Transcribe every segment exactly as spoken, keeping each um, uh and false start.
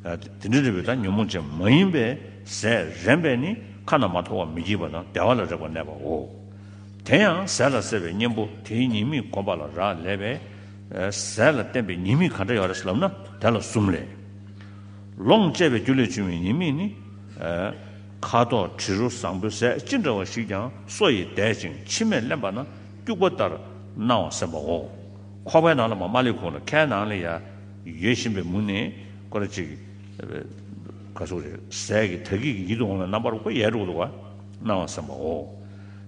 དེ་འདྲ་རེད་པས། ད་ཉོན་མོངས་ཅན་མ་ཡིན་པའི་ཟས་རན་པས་ནི་ཁ་ན་མ་ཐོ་བ་མི་བགྱིད་པ་དང་བདེ་བ་ལ་རེག་པར་གནས་པའོ། དེ་ཡང་ཟས་ལ་སྲེད་པའི་གཉེན་པོ་དེའི་ཉེས་དམིགས་བསྒོམ་པ་ལ་རག་ལས་པས། ཟས་ལ་བརྟེན་པའི་ཉེས་དམིགས་ག་འདྲ་ཡོད་རེད་ཟེར་ལབ་ན། དེ་ལ་གསུམ་ལས། ལོངས་སྤྱད་པའི་རྒྱུ་ལས་བྱུང་བའི་ཉེས་དམིགས་ནི། ཁ་དོག་དྲི་རོ་བཟང་པོའི་ཟས་ཅི་འདྲ་བ་ཞིག་ཀྱང་སོ་ཡིས་བདས་ཤིང་མཆིལ་མས་བརླན་པ་ན་སྐྱུག་པ་ལྟར་སྣང་བ་སེམས་པའོ། ཁོག་པའི་ནང་ལ་མ་མ་སླེབས་གོང་ལ་ཁའི་ནང་ལ་ཡ་ཡོད་བཞིན་པའི་མུ་ནས་ཁོ་ར་ཅིག་ག་ཟུག་རེད། ཟས་ཀྱི་དག་གིས་ཡིད་དུ་འོང་བའི་རྣམ་པར་ཁོ་ཡལ་འགྲོ་གི་འདུག་པ། སྣང་བ་སེམས་པའོ།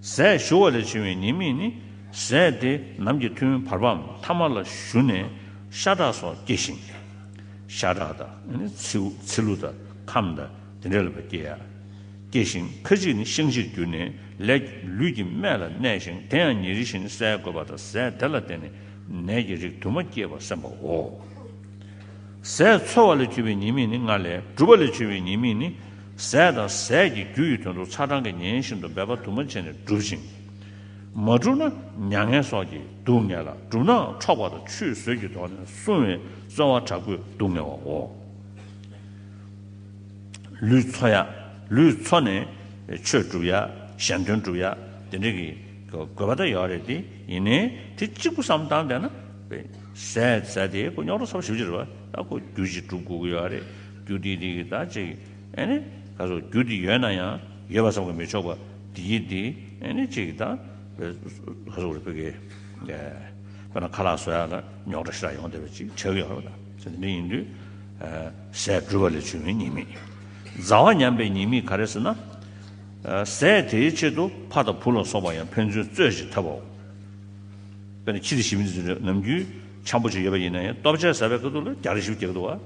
ཟས་ཞུ་བ་ལས་བྱུང་བའི་ཉེས་དམིགས་ནི། ཟས་དེ་ནམ་གྱི་ཐུན་བར་པའམ་ཐ་མ་ལ་ཞུ་ནས་ཤ་ཁྲག་སོགས་སྐྱེ་ཞིང་། ཤ་ཁྲག་དང་ཚི་ཚི་ལུ་དང་ཁམས་དང་དེ་འདྲ་ལ་སྐྱེ་ཡ། སྐྱེ་ཞིང་ཁ་ཅིག་ནི་བཤང་གཅིར་གྱུར་ནས་ལས་ལུས་ཀྱི་སྨད་ལ་གནས་ཤིང་། དེ་ཡང་ཉིན་རེ་བཞིན་ཟས་དགོས་པ་དང་ཟས་དེ་ལ་བརྟེན་ནས་ནད་ཀྱི་རིགས་དུ་མ་སྐྱེས་པ་སེམས་པའོ། ཟས་འཚོལ་བ་ལས་བྱུང་བའི་ཉེས་དམིགས་ནི་ལྔ་ལས། སྒྲུབ་པ་ལས་བྱུང་བའི་ཉེས་དམིགས་ནི། ཟས་དང་ཟས་ཀྱི་རྒྱུ་ཡི་དོན་དུ་ཚ་གྲང་གི་ཉེན་བཞིན་དུ་འབད་པ་དུ་མ་བྱས་ནས་བསྒྲུབ་ཅིང་། མ་བསྒྲུབས་ན་མྱ་ངན་སོགས་ཀྱིས་སྡུག་བསྔལ་ལ། བསྒྲུབས་ནའང་འཕྲོག་པ་དང་ཆུད་ཟོས་ཀྱི་དོགས་ནས་བསྲུང་བའི་རྩོལ་བ་དྲག་པོས་སྡུག་བསྔལ་བའོ། ལུས་འཚོ་ཡ། ལུས་འཚོ་ནས་ཆོས་སྒྲུབ་ཡ། གཞན་དོན་སྒྲུབ་ཡ། དེ་འདྲ་གི་དགོས་པ་ད་ཡོད་རེད་དེ། ཡིན་ནའི་དེ་གཅིག་པུ་བསམ་བཏང་བསྡད་ན། ཟས་ཟས་དེ་ཁོ་རྙོག་དྲ་ཚ་པོ་ཞེ་པོ་ཅིག་རེད་པ། ད་ཁོ་རྒྱུ་ཅིག་སྒྲུབ་དགོས་ཀྱི་ཡོད་རེད། རྒྱུ་དེ་དེ་གི་ད་ཅིག་ཨེ་ནི་ག་ཚོད་རྒྱུ་དེ་ཡོད་ན་ཡང་ཡོད་པ་བསམ་གྱི་མི་ཆོག་པ་དེ་ཡིན་དེ། ཨེ་ནི་ཅིག་ད་ག་ཚོད་རེད་པ་གི། དཔེར་ན་ཁ་ལག་བཟོ་ཡག་ལ་རྙོག་དྲ་ཞེ་དྲག་ཡོང་བསྡད་པ་ཅིག་ཆགས་ཀྱི་ཡོད་རེད་པ། ད་དེ་འདྲ་ཡིན་དུས་ཟས་སྒྲུབ་པ་ལས་བྱུང་བའི་ཉེས་དམིགས། མཛའ་བ་ཉམས་པའི་ཉེས་དམིགས་ག་རེ་ཟེར་ན། ཟས་དེའི་ཆེད་དུ་ཕ་དང་བུ་ལ་སོགས་པ་ཡང་ཕན་ཚུན་རྩོད་ཅིང་འཐབ་པའོ། དཔེར་ན་ཁྱི་དང་ཞི་མི་དེ་ཚོ་ནམ་རྒྱུན་འཆམ་པོ་ཅིག་ཡོད་པ་ཡིན་ན་ཡང་ལྟོ་ཆས་ཟ་བའི་སྐབས་དུས་ལ་རྒྱག་རེས་ཞེ་པོ་རྒྱག་གི་འདུག་པ།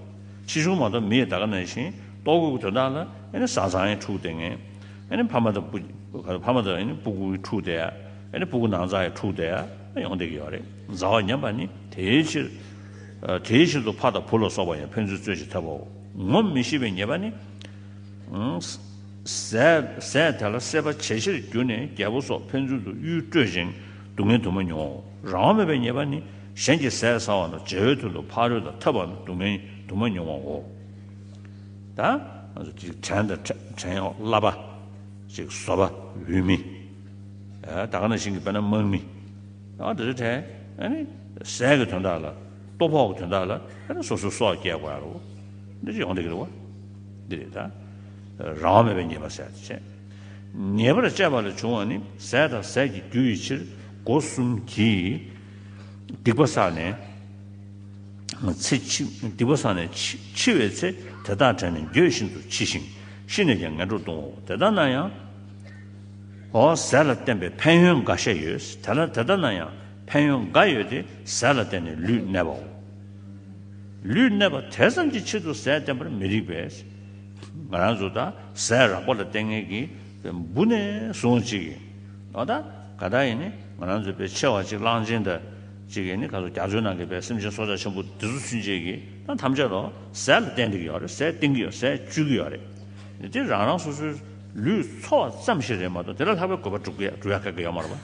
ཁྱི་གཞུང་མ་གཏོགས་མི་ཡི་ད་ག་ནང་བཞིན་ལྟོ་གོས་ཀྱི་དོན་དག་ལ་ཨེ་ནི་བཟའ་ཚང་ཡང་འཁྲུག་བསྡད་མཁན། ཨེ་ནི་ཕ་མ་དང་བུ་ཕ་མ་དང་ཨེ་ནི་སྤུ་གུ་འཁྲུག་བསྡད་ཡ། ཨེ་ནི་སྤུ་གུ་ནང་ཚང་ཡང་འཁྲུག་བསྡད་ཡ་ཡོང་བསྡད་ཀྱི་ཡོད་རེད། མཛའ་བ་ཉམས་པ་ནི་དེའི་ཕྱིར། དེའི་ཕྱིར་དུ་ཕ་དང་བུ་ལ་སོགས་པ་ཡང་ཕན་ཚུན་རྩོད་ཅིང་འཐབ་པའོ། ངོམས་མི་ཤེས་པའི་ཉེས་པ་ནི། ཟས་ཟས་དེ་ལ་སྲེད་པ་ཇེ་ཆེར་གྱུར་ནས་རྒྱལ་པོ་སོགས་ཕན་ཚུན་དུ་གཡུལ་སྤྲོད་ཅིང་སྡུག་བསྔལ་དུ་མ་མྱོང་ངོ་། རང་དབང་མེད་པའི་ཉེས་པ་ནི། གཞན་གྱི་ཟས་ཟ་བ་དང་བྱ་བའི་དོན་དུ་ཕ་རོལ་ཏུ་ཐར་པའམ་སྡུག་བསྔལ་དུ་མ་མྱོང་བའོ། ད་ང་ཚོ་ཅིག་བྲན་དང་བྲན་གཡོག་གླ་པ། ཅིག་ཟོ་པ། འོས་མི། ད་ག་ནང་བཞིན་གྱི་དཔེར་ན་དམག་མི། ཨ་དེ་ཚོ་དེ་ཨ་ནི་ཟས་ཀྱི་དོན་དག་ལ། ལྟོ་ཕོག་གི་དོན་དག་ལ་ཨ་ནི་སོ་སོའི་སྲོག་སྐྱེལ་དགོས་ཡ་རེད། འདི་ཅིག་ཡོང་བསྡད་ཀྱི་རེད་པ། འདི་རེད་ད། རང་དབང་མེད་པའི་ཉེས་པ་ཟེར་ཡ་དེ་བྱས། ཉེས་པར་སྤྱད་པ་ལས་བྱུང་བ་ནི་ཟས་དང་ཟས་ཀྱི་རྒྱུ་ཡི་ཕྱིར་སྒོ་གསུམ་གྱིས་སྡིག་པ་བསགས་ནས། ཚེ་འཆི་སྡིག་པ་བསགས་ནས་འཆི་འཆི་བའི་ཚེ་དེ་དག་བྲལ་ནས་འགྱོད་བཞིན་དུ་འཆི་ཞིང་། ཤི་ནས་ཀྱང་ངན་འགྲོར་ལྟུང་ངོ་། དེ་ལྟ་ན་ཡང་། འོ་ཟས་ལ་བརྟེན་པའི་ཕན་ཡོན་འགའ་ཤས་ཡོད། དེ་ལ་དེ་ལྟ་ན་ཡང་ཕན་ཡོན་འགའ་ཡོད་དེ་ཟས་ལ་བརྟེན་ནས་ལུས་གནས་པའོ། ལུས་གནས་པ་དེ་ཙམ་གྱི་ཆེད་དུ་ཟས་བསྟེན་པར་མི་རིགས་པས། ང་རང་ཚོ་ད་ཟས་རགས་པ་ལ་བརྟེན་མཁན་གྱི་འབུ་ནས་བཟུང་ཅིག་གི། འོ་ད་ག་ད་ཡིན་ནི་ང་རང་ཚོ་དཔེ་ཆེ་བ་ཅིག་གླང་ཆེན་དང་ཅིག་ཡིན་ནི་ག་ཚོད་རྒྱ་མཚོའི་ནང་གི་དཔེ་སེམས་ཅན་སྲོག་ཆགས་ཆེན་པོ་དེ་ཚོ་ཚུན་ཆད་ཀྱི་ད་ཐམས་ཅད་ལ་ཟས་ལ་བརྟེན་བསྡད་ཀྱི་ཡོད་རེད། ཟས་བསྟེན་གྱི་ཡོད། ཟས་བཅུག་གི་ཡོད་རེད། དེ་རང་རང་སོ་སོའི་ལུས་འཚོ་བ་ཙམ་ཞིག་རེད་མ་གཏོགས་དེ་ལ་ལྷག་པའི་དགོས་པ་སྒྲུབ་ཀྱི་སྒྲུབ་ཡ་ག་གེ་ཡོད་མ་རེད་པ།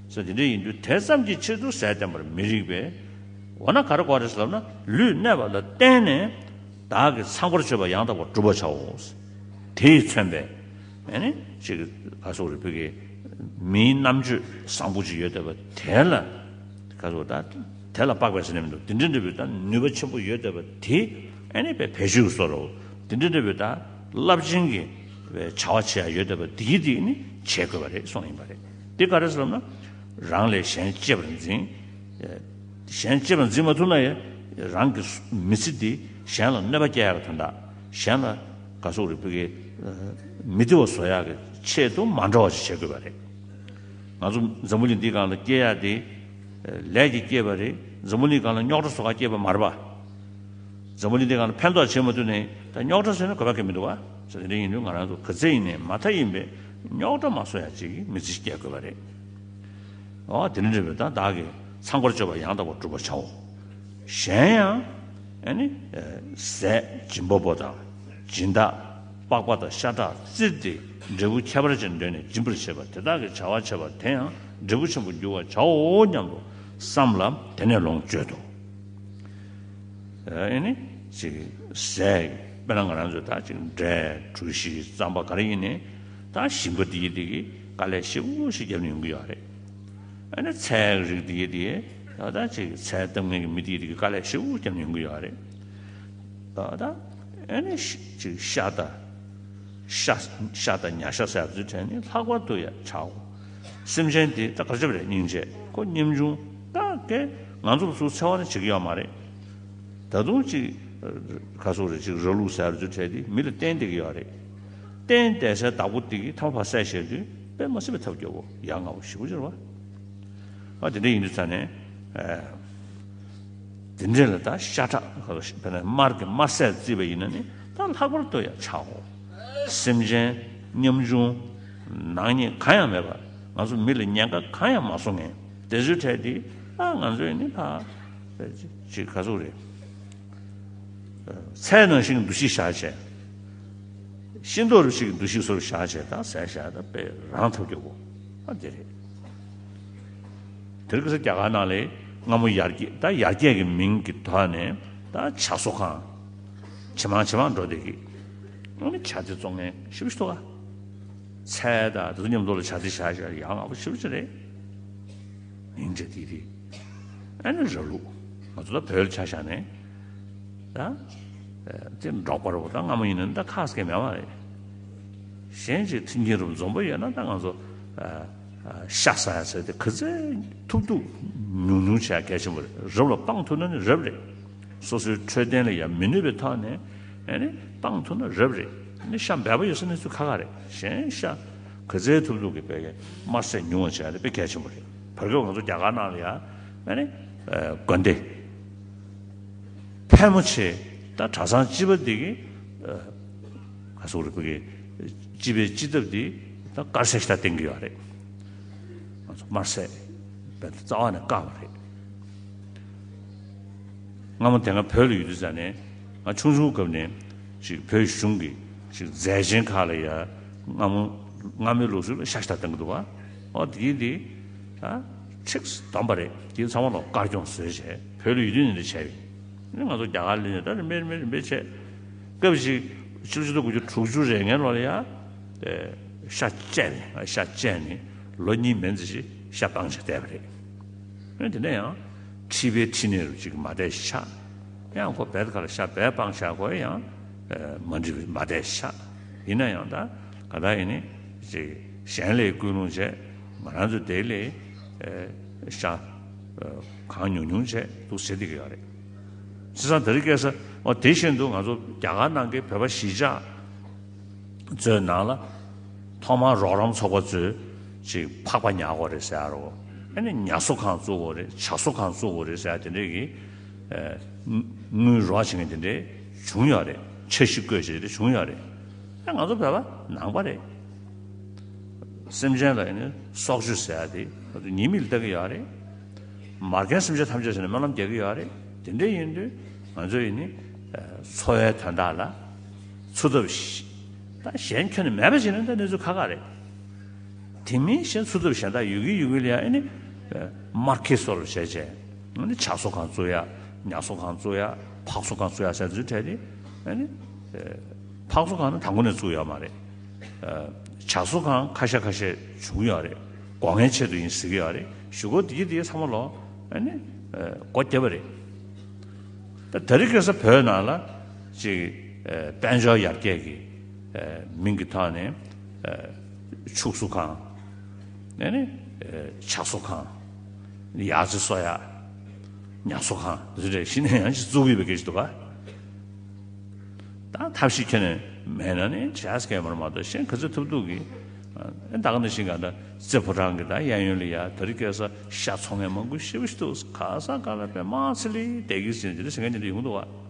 ཟེར་དེ་འདྲ་ཡིན་དུས་དེ་ཙམ་གྱི་ཆེད་དུ་ཟས་བསྟེན་པར་མི་རིགས་པས། འོ་ན་ག་རེ་དགོས་རེད་ཟེར་ལབ་ན་ལུས་གནས་པ་ལ་བརྟེན་ནས་བདག་གིས་ཚངས་པར་སྤྱོད་པ་ཡང་དག་པར་བསྒྲུབ་པར་བྱའོ། དེས་མཚོན་པའི་ཨ་ནི་ཅིག་ག་སོགས་རེད་བོད་ཀྱི་མིའི་རྣམ་དཔྱོད་བཟང་པོ་ཅིག་ཡོད་བསྡད་པ་དེ་ལ་ག་སོགས་ད་དེ་ལ་དཔག་པའི་ཟེར་ནས་མི་འདུག་དེ་འདྲ་འདྲ་བའི་ད་ནུས་པ་ཆེན་པོ་ཡོད་བསྡད་པ་དེ་ཨ་ནི་བེད་བེད་སྤྱོད་བཟོ་རོགས། དེ་འདྲ་འདྲ་བའི་ད་རླབས་ཆེན་གྱི་བྱ་བ་བྱེད་ཡ་ཡོད་བསྡད་པ་དེ་དེ་ནི་བྱེད་དགོས་པ་རེད་གསུངས་ཡིན་པ་རེད། དེ་ག་རེ་ཟེར་ལབ་ན་རང་ལས་གཞན་གཅེས་པར་འཛིན། གཞན་གཅེས་པར་འཛིན་མ་ཐུབ་ན་ཡང་རང་གི་མི་ཚེ་འདི་གཞན་ལ་གནོད་པ་སྐྱེལ་ཡག་གི་དོན་དག་གཞན་ལ་ག་སོགས་རིགས་པའི་མི་བདེ་བ་བཟོ་ཡག་གི་ཆེད་དུ་མ་འགྲོ་བ་ཞིག་བྱེད་དགོས་པ་རེད། ང་ཚོ་འཛམ་བུ་གླིང་འདིའི་སྒང་ལ་སྐྱེ་ཡག་དེ་ལས་ཀྱིས་སྐྱེས་པ་རེད། འཛམ་བུ་གླིང་སྒང་ལ་རྙོག་དྲ་བཟོ་ག་སྐྱེས་པ་མ་རེད་པ། འཛམ་བུ་གླིང་འདིའི་སྒང་ལ་ཕན་ཐོགས་བྱེད་མ་ཐུབ་ནའི་ད་རྙོག་དྲ་བཟོས་ན་གོ་བ་གི་མི་འདུག་བ། ཟེར་དེ་འདྲ་ཡིན་དུས་ང་རང་ཚོ་ག་ཚད་ཡིན་ནའི་མ་མཐའ་ཡིན་པའི་རྙོག་དྲ་མ་བཟོ་ཡག་ཅིག་གི་མི་ཚེ་སྐྱེལ་དགོས་པ་རེད། འོ་དེ་འདྲ་རེད་པས། ད་བདག་གིས་ཚངས་པར་སྤྱོད་པ་ཡང་དག་པར་བསྒྲུབ་པར་བྱའོ། གཞན་ཡང་ཨ་ནི་ཟས་སྦྱིན་པ་པོ་དང་སྦྱིན་བདག་པགས་པ་དང་ཤ་ཁྲག་བཙིར་ཏེ་འབྲས་བུ་ཁྱད་པར་ཅན་འདོད་ནས་སྦྱིན་པར་བྱེད་པ་དེ་དག་གི་བྱ་བ་བྱེད་པ་དེ་ཡང་འབྲས་བུ་ཆེན་པོར་འགྱུར་བར་བྱའོ་སྙམ་དུ་བསམ་ལ་དེ་ནས་ལོངས་སྤྱོད་དོ། ཨ་ནི་ཅིག་ཟས་ དཔེར་ན་ང་རང་ཚོས་ད་ཅིག་འབྲས་གྲོ་ཞིབ་རྩམ་པ་ག་རེ་ཡིན་ནའི་ད་ཞིམ་པ་དེ་ཡི་དེ་གི་དཀའ་ལས་ཞེ་པོ་ཞིག་བརྒྱབ་ནས་ཡོང་གི་ཡོད་རེད། ཨ་ནི་ཚལ་རིགས་དེ་ཡི་དེ་ད་ད་ཅིག་ཚལ་བཏབ་མཁན་གྱི་མི་དེ་ཡི་དེ་གི་དཀའ་ལས་ཞེ་པོ་བརྒྱབ་ནས་ཡོང་གི་ཡོད་རེད། ད་ད་ཨ་ནི་ཅིག་ཤ་དང་ཤ་ཤ་དང་ཉ་ཤ་ཟེར་བ་ཚོའི་གྲས་ནི་ལྷག་པར་དུ་ཡང་ཆག་གོ། སེམས་ཅན་དེ་ད་ག་རེ་བྱས་པ་རེད། སྙིང་རྗེ་ཁོ་ཉམ་ཆུང་ད་གས་ང་ཚོ་ལ་ཚུར་འཚེ་བ་ནི་བྱེད་ཀྱི་ཡོད་མ་རེད། ད་དུང་ཅིག་ག་སོག་རེད། ཅིག་ར་ལུག་ཟེར་བ་ཚོའི་གྲས་དེ་མི་ལ་བསྟན་བསྡད་ཀྱི་ཡོད་རེད། བསྟན་བསྡད་སའི་བདག་པོ་དེ་གིས་ཐ་མ་ཕར་བསད་བཞག་དུས་དཔེ་མ་སྲིད་པའི་ཐབས་སྐྱོ་བོ་ཡ་ང་བོ་ཞེ་པོ་ཅིག་རེད་བ། ཨ་དེ་འདྲ་ཡིན་དུས་ཙང་ནས་ཨ། དེ་འདྲ་ལ་ད་ཤ་ཁྲག་དཔེར་ན་དམར་གྱི་དམར་ཟས་བརྩིས་པ་ཡིན་ན་ནི་ད་ལྷག་པར་དུ་ཡང་ཆག་གོ། སེམས་ཅན་ཉམ་ཆུང་ནག་ཉེས་གང་ཡང་མེད་པ། ང་ཚོ་མི་ལ་ཉེན་ཁ་གང་ཡང་མ་བཟོ་མཁན་དེ་ཚོའི་གྲས་དེ་ད་ང་ཚོས་ནི་ཕ་ཅིག་ག་ཚོད་རེད། ཚལ་ནང་བཞིན་འདུ་ཤེས་བཞག་བྱས། ཤིང་ཏོག་རུ་ཞིག་འདུ་ཤེས་སོར་བཞག་བྱས་ད་ཟས་བཞག་ད་དཔེ་རང་ཐབས་སྐྱོ་བོ་ཨ་དེ་རེད། དེར་ཁ་ས་རྒྱ་གར་ནང་ལ་སྔ་མོ་ཡར་རྒྱས་ད་ཡར་རྒྱས་ཀྱི་མིང་གི་ཐོག་ནས་ད་བྱ་གསོ་ཁང་ཇེ་མང་ཇེ་མང་འགྲོ་བསྡད་ཀྱི། ཨ་ནི་བྱ་དེ་བཙོང་མཁན་ཞེ་པོ་ཞིག་འདུག་ག། ཚལ་དང་དེ་ཚོ་མཉམ་དུ་ལ་བྱ་དེ་བཞག་བཞག་ཡ་ང་བོ་ཞེ་པོ་ཅིག་རེད། སྙིང་རྗེ་དེ་རེད། ཨ་ནི་ར་ལུག་ང་ཚོ་ད་བོད་ལ་ཆ་བཞག་ནས་ད་དེ་འབྲོག་པ་ར་བོ་ད་སྔ་མོ་ཡིན་ན་ད་ཁག་སྐད་མེད་མ་རེད། གཞན་ཅིག་མཐུན་རྐྱེན་རུ་འཛོམས་པོ་ཡོད་ན་ད་ང་ཚོ་ཨ་ཨ་ཤ་ཟ་ཡ་ཟེར་དེ་ག་ཚོད་ཐུབ་ཐུབ་ཉུང་ཉུང་བྱས་གལ་ཆེན་པོ་རེད། རབ་ལ་སྤང་ཐུབ་ན་ནི་རབ་རེད། སོ་སོའི་འཕྲོད་བསྟེན་ལ་ཡང་མི་གནོད་པའི་ཐོག་ནས་ཨ་ནི་སྤང་ཐུབ་ན་རབ་རེད། ཨ་ནི་ཤ་འབེལ་པོ་ཡོད་ས་གནས་ཚུལ་ཁག་ཁག་རེད། གཞན་ཤ་ག་ཚོད་ཐུབ་ཐུབ་ཀྱི་དཔེ་དམར་ཟས་ཉུང་བ་བྱས་ཏེ་དཔེ་གལ་ཆེན་པོ་རེད། བར་སྐབས་ང་ཚོ་རྒྱ་གར་ནང་ལ་ཡང་ཨ་ནི་དགོན་སྡེ་ཕལ་མོ་ཆེ་ད་གྲྭ་ཚང་སྤྱི་པ་འདི་གི་ག་སོག་རིག་པ་གི་སྤྱི་པའི་སྤྱི་ཐབ་འདི་ད་དཀར་ཟས་ཤ་སྟེང་གི་ཡོད་རེད། ང་ཚོ་དམར་ཟས་བས་རྩ་བ་ནས་བཀག་པ་རེད། སྔ་མོ་དེ་སྔ་བོད་ལ་ཡོད་དུས་ཙང་ནས་ང་ཆུང་ཆུང་སྐབས་ནས་ཅིག་བོད་གཞུང་གི་ཅིག་མཛད་ཆེན་ཁག་ལ་ཡ་སྔ་མོ་སྔ་མོའི་ལུགས་སྲོལ་ལ་ཤ་ཤ་བཏང་གི་འདུག་བ། ཨོ་དེ་དེ་ད་ཁྲིགས་བསྡམས་པ་རེད། དེ་ཚང་མ་ལ་དཀར་སྐྱོང་བཟོས་བྱས་བོད་ལ་ཡོད་དུས་ནས་འདི་བྱས་ཡིན། ང་ཚོ་རྒྱ་གར་ལ་ནས་ད་རིམ་པས་རིམ་པས་རིམ་པས་བྱས། སྐབས་ཤིག་ཕྱི་ལོ་ཆིག་སྟོང་དགུ་བརྒྱ་དྲུག་ཅུ་རེ་ལྔའི་ལོ་ལ་ཡ། ཤ་བཅད་ནས་ཤ་བཅད་ནས་ལོ་གཉིས་མན་ཙམ་ཞིག་ཤ་སྤང་བྱས་བསྡད་པ་རེད། ཨ་དེ་ནས་ཡང་མཁྲིས་པའི་མཁྲིས་ནད་རུ་ཅིག་མ་བསྡད་ཤག། ཡང་ཁོ་བལ་ཁ་ལ་ཤ་བལ་སྤང་ཤག་ཁོ་ཡང་མ་འགྲིག་པ་མ་བསྡད་ཤག། ཡིན་ན་ཡང་ད་ག་ད་ཡིན་ནི་ཅིག་གཞན་ལས་ཀུན་སློང་བྱས། ང་རང་ཚོ་དེ་ལས་ཤ་གང་ཉུང་ཉུང་བྱས་འདུག་ཟེར་བསྡད་ཀྱི་ཡོད་རེད། བྱས་ཙང་དེ་རིང་ཁ་སང་འོ་དེ་བཞིན་དུ་ང་ཚོ་རྒྱ་གར་ནང་གི་བོད་པ་གཞིས་ཆགས་ཚོའི་ནང་ལ་ཐོག་མར་རོགས་རམ་ཚོགས་པ་ཚོས་ཅིག་ཕག་པ་ཉར་དགོས་རེད་ཟེར་ཡ་རོ། ཨ་ནི་ཉ་གསོ་ཁང་བཙུགས་དགོས་རེད། བྱ་གསོ་ཁང་བཙུགས་དགོས་རེད་ཟེར་ཡ་དེ་འདྲས་ཀྱི་ཨ་དངུལ་རོགས་བྱེད་མཁན་དེ་འདྲས་བྱུང་ཡོད་རེད། འཆར་གཞི་བཀོད་བྱས་དེ་འདྲས་བྱུང་ཡོད་རེད། ཨ་ང་ཚོ་བོད་པ་ནང་པ་རེད། སེམས་ཅན་ལ་ཡིན་ན་སྲོག་གཅོད་ཟེར་ཡ་དེ་ང་ཚོ་ཉེས་དམིགས་ལ་ལྟ་གི་ཡོད་རེད། མ་རྒན་སེམས་ཅན་ཐམས་ཅད་ཟེར་ནས་སྨོན་ལམ་རྒྱག་གི་ཡོད་རེད། དེ་འདྲ་ཡིན་དུས་ང་ཚོ་ཡིན་ནི་འཚོ་བའི་དོན་དག་ལ་འཚོ་ཐབས་ཤ་ད་གཞན་ཁྱོན་ནས་མེད་པ་ཞིག་ནི་ད་གནས་ཚུལ་ཁག་ཁག་རེད། དེ་མིན་གཞན་འཚོ་ཐབས་གཞན་དག་ཡོད་ཀྱི་ཡོད་ཀྱི་ལ་ཡ་ཨ་ནི་མར་ཁེ་སི་བཟོ་འདྲ་བྱས་བྱས་ཨ་ནི་བྱ་གསོ་ཁང་བཙུགས་ཡ། ཉ་གསོ་ཁང་བཙུགས་ཡ། ཕག་གསོ་ཁང་བཙུགས་ཡ་ཟེར་ཚུལ་འཕྲད་དེ་ཨ་ནི་ཕག་གསོ་ཁང་ནི་དང་པོ་ནས་བཙུགས་ཡོད་མ་རེད། བྱ་གསོ་ཁང་ཁ་ཤས་ཁ་ཤས་བྱུང་ཡོད་རེད། སྒོ་ངའི་ཆེད་དུ་ཡིན་ཟེར་གྱི་ཡོད་རེད། གཞུག་གུ་དེ་གི་དེ་ཚང་མ་ལོ་ཨ་ནི་སྒོ་བརྒྱབ་པ་རེད། ད་དེ་རིང་ཁ་སང་བོད་ནང་ལ་ཅིག་དཔལ་འབྱོར་ཡར་རྒྱས་ཀྱི་མིང་གི་ཐོག་ནས་ཕྱུགས་གསོ་ཁང་ཨ་ནི་བྱ་གསོ་ཁང་ཡ་རྩེ་གསོ་ཡ་ཉ་གསོ་ཁང་འདི་ཚོ་རེ་ཞིག་ནས་ཡང་ཅིག་བཙུགས་ཡོད་པའི་སྐད་ཆ་འདུག་ག། ད་ཐབས་ཤེས་ཁྱོན་ནས་མེད་ན་ནི་བྱས་སྐད་མར་མ་གཏོགས་གཞན་ག་ཚོད་ཐུབ་ཐུབ་ཀྱིས་ཨ་ད་ག་ནང་བཞིན་ག་ད་རྩེ་ཕོ་བྲང་གི་ད་གཡས་གཡོན་ལ་ཡ་དེ་རིང་ཁ་སང་ཤ་འཚོ་མཁན་མང་པོ་ཞེ་པོ་ཞིག་འདུག། ག་ས་ག་ལ་དཔེ་དམག་ཚིལ་ལི་བསྡད་ཀྱི་ཟིན་དེ་འདྲ་ཟེར་མཁན་དེ་འདྲ་ཡོང་གི་འདུག་ག།